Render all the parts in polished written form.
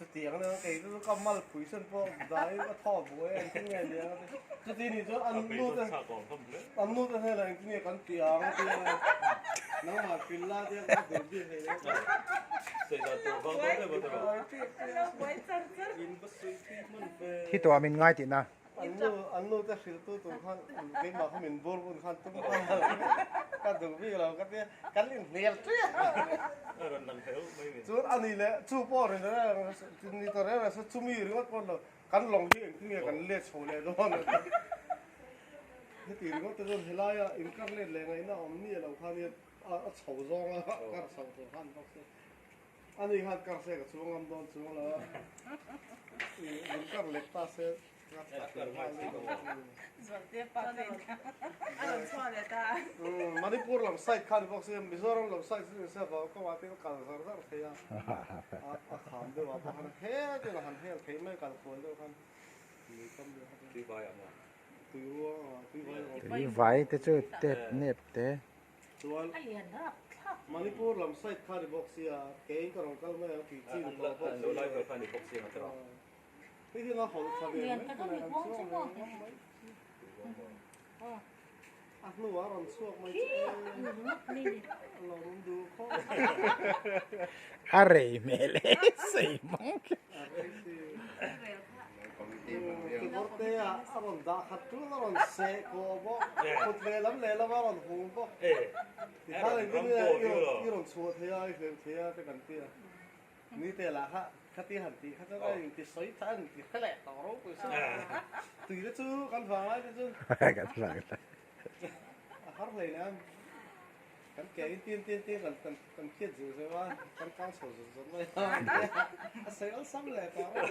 Chutiang ania kei chu ka malpui sen pawh dahin ka thaw buai a engtin nge nia ka ti. Chuti nih chuan an nu te an nu te hnenah engtin nge kan tih ang a tia nangmah pil la tia ka duh bik hei lo. Thi tawh ah min ngai tihna. An nu an nu te hrilh tu tur khan keimah kha min bur bun khan tum ka duh bik lo ka tia kan inhnial ṭiah chuan a ni leh chu pawh ri ni ta reng reng se chumi ringawt pawh lo kan lawng hi engtin nge kan let chho leh dawn a heti ringawt te chuan helaia inkar let leh ngaihna awm ni lo khan a chho zawng a kar chho tur khan bawk se A ni khan kar se ka chuang ngam dawn chuang lo a, min kar lek ta se ka tla tel nghal mai dawn. Manipur lam side kha ni bawk sia, Mizoram lam side chu ni se vau ka mah tin kal zar zar thei a, a kham deuh ah pawh khan hel deuh a han hel thei mai kal kual deuh khan lui kam deuh kha tui ruang ah tui vai a awm. Tui vai te chu tep nep te. Chuan Manipur lam side kha ni bawk sia, keiin ka rawn kal mai ang tih chi ni tawh bawk sia. Hei hian a hawlh tha ve mai mai an chuang ve ngam mai. A hnuah a rawn chhuak mai chu e, a lawmawm duh khawp. A rei hmel e, sei mang khi. A rei si. Kekawrte ah a rawn dah khat tul a rawn seh kawh bawk, kut lehlam lehlam a rawn hung bawk. Tikhan engtin nge i rawn chhuah thei a, i hleuh thei a te kan ti a. Ni te lah kha khati han tih kha chuan a inti sawi tha a inti hre leh tawh ropui sa. Tui te chu kan vang lai te chu. Kan vang lai. A har hlei leh a. Kan ke in tin tin tin kan kan kan phiat zeuh zeuh a, kan kang chho zawt zawt mai a, a sawi awlsam leh tawh a.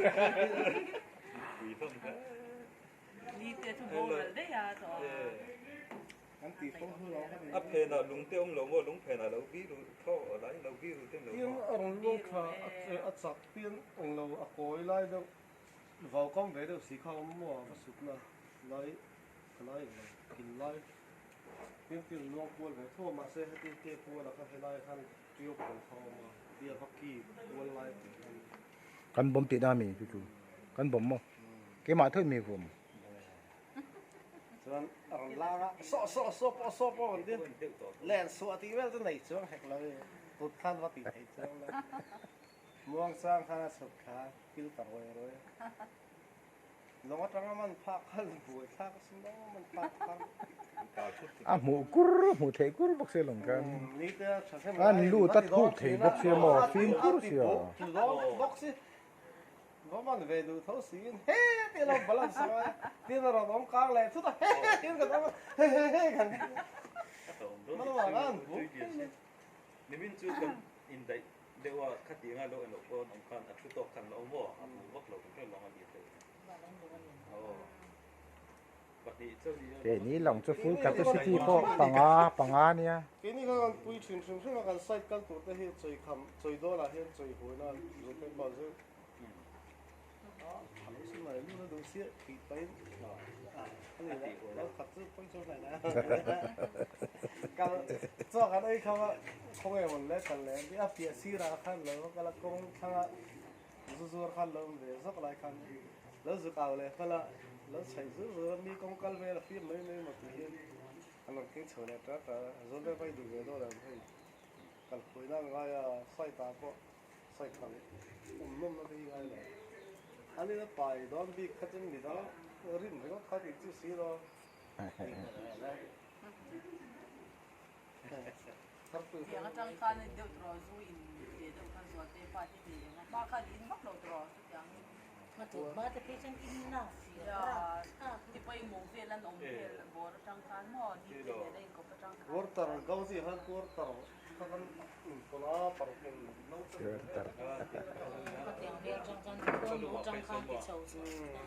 Kan tih fo hnu lo kha ni. A phenah lung te awm lo maw, lung phenah lo bi ru tho lai lo bi ru te lo maw. Tin a rawn luang thla a chak tin eng lo a kawi lai deuh vau kam ve deuh si kha awm maw a va sutna lai ka lai eng lo kil lai. Tin tin luang kual ve tho a mahse heti te kual a kha helai ah khan tio pawl kha a awm a tia va ki kual lai tih khan. Kan bawm tih na mi chu chu kan bawm maw keimah tho in mi vawm. Chuan a rawn lang a saw saw saw pawh saw pawh kan tin len suah tih vel chu nei chuang hek lo i kut khan va tih theih chuang lo muangchang khan a chhuk thla kil ta ruai ruai a. Lawng atanga man phak kha buai thlak a sin lo man phak kha. A hmuh kur hmuh theih kur bawk sia lawng khan. An lut a thuk thei bawk sia maw fimkhur sia. Bawk si va man ve duh tho siin he ti lo balance a ngai tin a rawn awm kang leh thut a he he tin kan awm a he he he kan man vang an buk. Nimin chu kan indaih Deuh a khati anga lo en loh pawn awm khan a thu tawk khan la awm maw a hmu vak lo kan hre lawng a ni thei aw pahnih chauh ni Ke ni lang chu full capacity pawh panga panga nia. Keini kha kan pui thin hrim hrim a kan side kal tur te hi chawi kham chawi dawn ah hian chawi huaina zawt te pawh zeuh a tha lo sin mai lu na duh chiah tih pahin a ni lah lo khat chu pawi chu hnai lah kal chaw kan ei kham a khawnge mawn le kal leh a piah sirah khan lo va kal a kawng thlanga zu zuar khan lo awm ve zawk lai khan lo zuk au leh hmel a lo chhaih zur zur a mi kawng kal vel a fim mai mai maw tih hian an rawn keng chho leh ṭar ṭar a zuar vel pawh i duh ve dawn ang hei kal khuaina ang ngai a side ah pawh Sawi kha leh awm nawmna te hi ngai lo. An ina pai dawn bik kha chu midang rin ringawt kha tih chu si lo. Tiang atang khan deuh tawh zu in ve deuh khan zual te pa te ti eng a hma khan in vak lo tawh chutiang in. Hma te phei chuan in na fir a ti pawimawh vel an awm vel bawr atang khan maw ni te nen a inkawp atang khan. Quarter gauzi khan quarter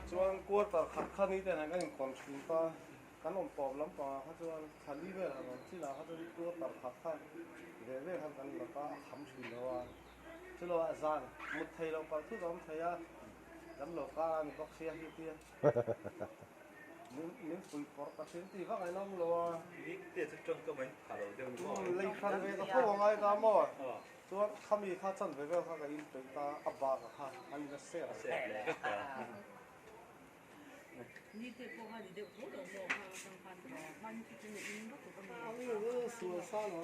Chuan quarter khat kha ni ten kan inkawn thin ta, kan awm tawp lampangah kha chuan thali vel han awm chin ah kha chuan quarter khat kha ve ve khan kan la ta a kham thin lo a, chulo ah zan mut thei loh palh thut a awm thei a, damlo kar a ni bawk sia hi tia. Min min pui pawrh ta thin tih vak ain awm lo a. Nikte chu tawngkam a in pha lo deuh ni maw? Lei hran ve ta fo a ngai ta maw? Chuan khami kha chan ve vel kha ka in peih ta a bak a kha an in a ser a ser leh vek ta. Nite pawh kha ni deuh tho lo maw kha atang khan tawh hman chu chu in vak a mi. Sual sa lo.